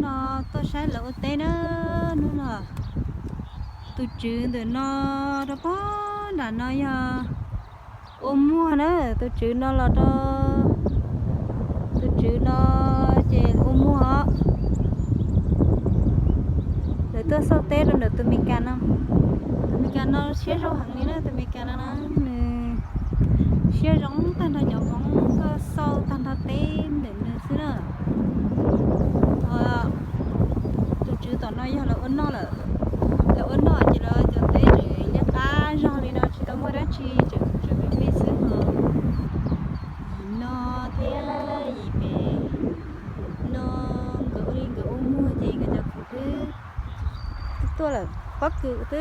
No tuaj saib lawv ua teb na, hnub no tus tswv ntawm no rau pog nram no yog ua muag na, tus tswv no los rau, tus tswv no ces ua muag os. Lawv tuaj xauj teb rau ntawm tus Meskas no. Tus Meskas no siab zoo heev li na, tus Meskas no na, nws siab zoo tag nrho cov Hmoob tuaj xauj tag nrho teb ntawm nws xwb na. Tus tswv tom no yog lawv ua noj lawm, lawv ua noj ces lawv cov teb tseem liab qab zog li no, tsis tau muaj dab tsi, tseem tseem me me xwb no. Yim no thiab yim pem no nkawd ua li nkawd ua muag ces nkawd cov kwv twb tuaj lawm, pob kws twb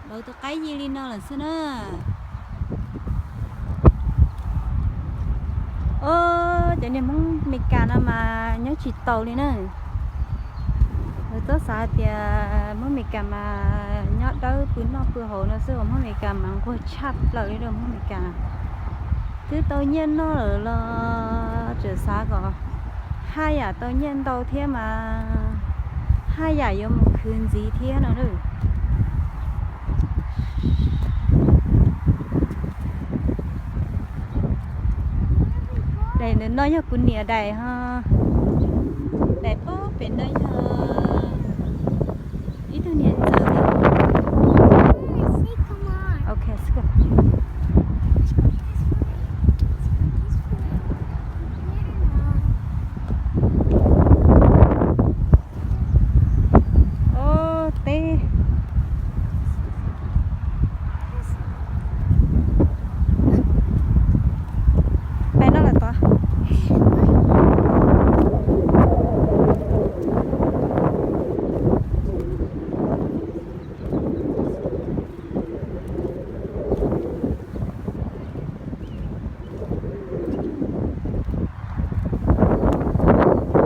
lawv tus qaib yi li no lawm xwb na. Os, cov niag Hmoob Meskas no mas nyob tsis taus li na. Lawv txhob xav hais tias Hmoob Meskas mas nyob dawb pw noj pw haus no xwb, Hmoob Meskas mas nquag tshaj plaws li rau Hmoob Meskas. Twb tau nyiaj noj lawm los tseem xav kom haj yam tau nyiaj ntau thiab mas haj yam yuav mus khwv ntxiv thiab no. Daim ntawm no yog kuv niam daim ho, daim pob pem no yog ib tug niam ntxawm. Ok, xwb. Os, teb. Peb no lawm tod.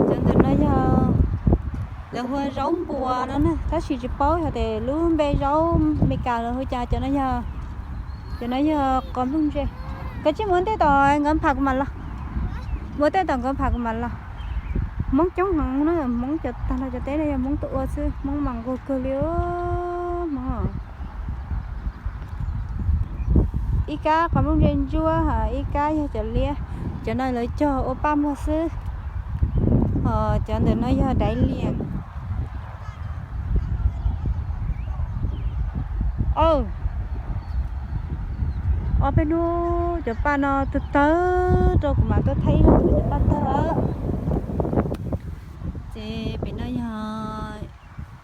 Cov ntawm no yog lawv hu ua zaub npua no na, tab sis tsis paub yog tias lub npe zaub Meskas lawv hu cas. Cov no yog, cov no yog qos nplooj ntse. Koj tsij mus ua ntej tom nkawd pham kuv mam los. Mus ua ntej tom nkawd pham kuv mam los. Hmoob coob heev na, Hmoob cov tag nrho cov teb no yog Hmoob tuaj ua xwb, Hmoob mas nquag kawg li os Hmoob. Ib kab qos nplooj ntse ntsuab, ib kab yog cov liab. Cov no lawv cog ua paj muag xwb. Cov ntawm no yog daiv lias. Ob peb hnub cov paj no tawg tawg rau kuv mam tuaj thaij ib zaug cov paj tawg. Ces pem no yog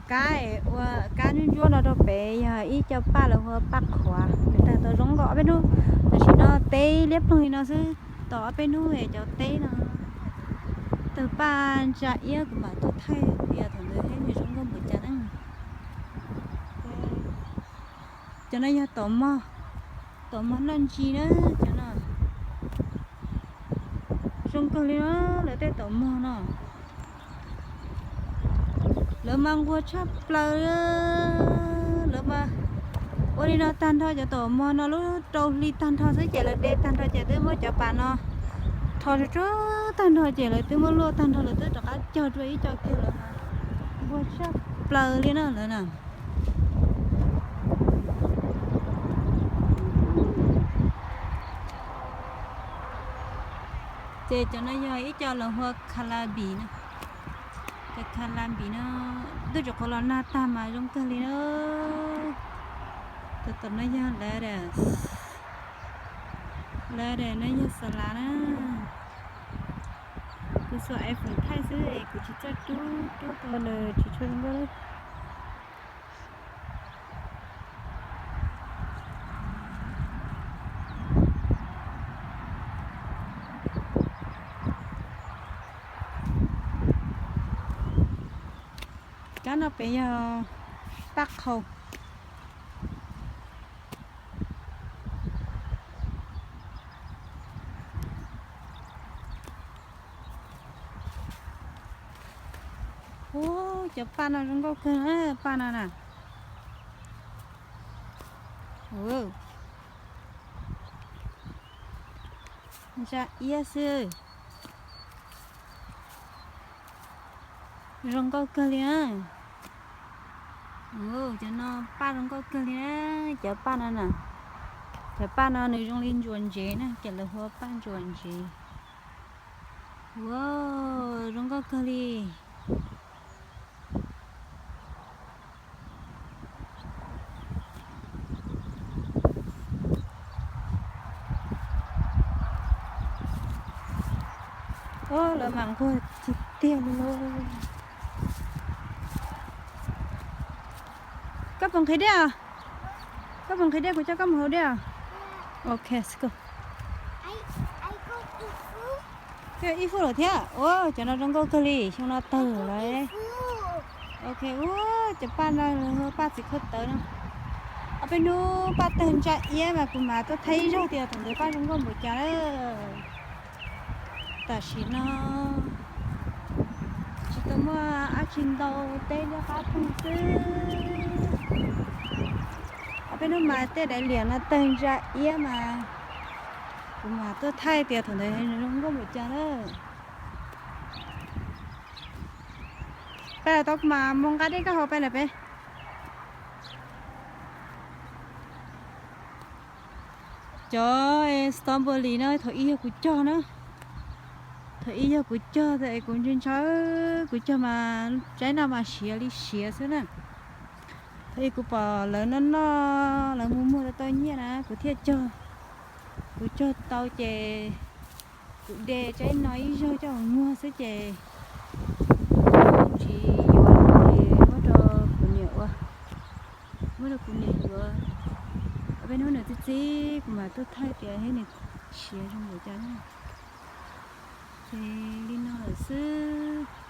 kab, ua kab ntsuab ntsuab no rau pem yog ib co paj lawv hu ua paj qhuav, nws tawg tau zoo nkauj. Ob peb hnub tam sim no teb liab ploog li no xwb, tos ob peb hnub es cov teb no tawg paj ntsa iab kuv mam tuaj thaij tias thaum ntawd thiab nws zoo nkauj npaum cas na. Cov no yog taum mog, taum mog noj ntsis na cov no. Zoo kawg li na, lawv tej taum mog no. Lawv mas nquag tshaj plaws, lawv mas ua li no tag nrho cov taum mog no lub rau hli tag nrho xwb ces lawv de tag nrho ces twb muab cov pas no rho tsuag tsuag tag nrho ces lawv twb muab luaj tag nrho lawv twb rov qab cog dua ib co kiag lawm. Nquag tshaj plaws li na lawv na. Ces cov no yog ib co lawv hu ua kha la bim na. Cov kha la bim no twb tsis qhuav los nag tag mas zoo kawg li na. Tus tom no yog lettuce, lettuce no yog xas las na. Kuv xuas iPhone thaij xwb es kuv tsis txawj rub, rub tau nws tsis tshua zoo nkauj li. Kab no pem yog paj qhau. Ub, cov paj no zoo nkauj kawg na, paj no na. Ntsa iab xwb. Zoo nkauj kawg li na. Cov no paj zoo nkauj kawg li na. Cov paj no na, cov paj no nws zoo li ntsuas ntsev na, ces lawv hu ua paj ntsuas ntsev. Wow, zoo nkauj kawg li. Lawv mas nquag tiag tiag li lauj. Koj puas nqhis dej? Koj puas nqhis dej, kuv coj koj mus haus dej. Ok, let's go. Ib fub lawm thiab. Ua cov no zoo nkauj kawg li, xyoo no tawg lawm. Ok, ua cov paj no, paj txiv khaub tawv no. Ob peb hnub paj tawg ntsa iab mas kuv mam tuaj thaij ib zaug tias thaum ntawd paj zoo nkauj npaum cas na. Tam sim no tsis tau muaj dab tsi ntau, teb liab qab phooj xwb. Ob peb hnub mas tej daim liam no tawg ntsa iab mas kuv mam tuaj thaij tias thaum ntawd zoo nkauj npaum cas na. Peb los tau, kuv mam mus nqa dej koj haus, peb los peb. Cov strawberry no thaum ub yog kuv cog na. Thaum ub yog kuv cog es kuv ntshaw ntshaw kuv cog mas tsaib no mas siav li siav xwb na. Thaum ub kuv pom lawv noj noj, lawv muag muag tau tau nyiaj na kuv thiaj cog. Kuv cog tau ces kuv de tsaib no ib zaug coj mus muag xwb ces tsis yuav lawm ces muab rau kuv niam ua, muab rau kuv niam yuav. Ob peb hnub nws txi txiv kuv mam tuaj thaij tias thiab nws siav zoo npaum cas na. Ces li no lawm xwb.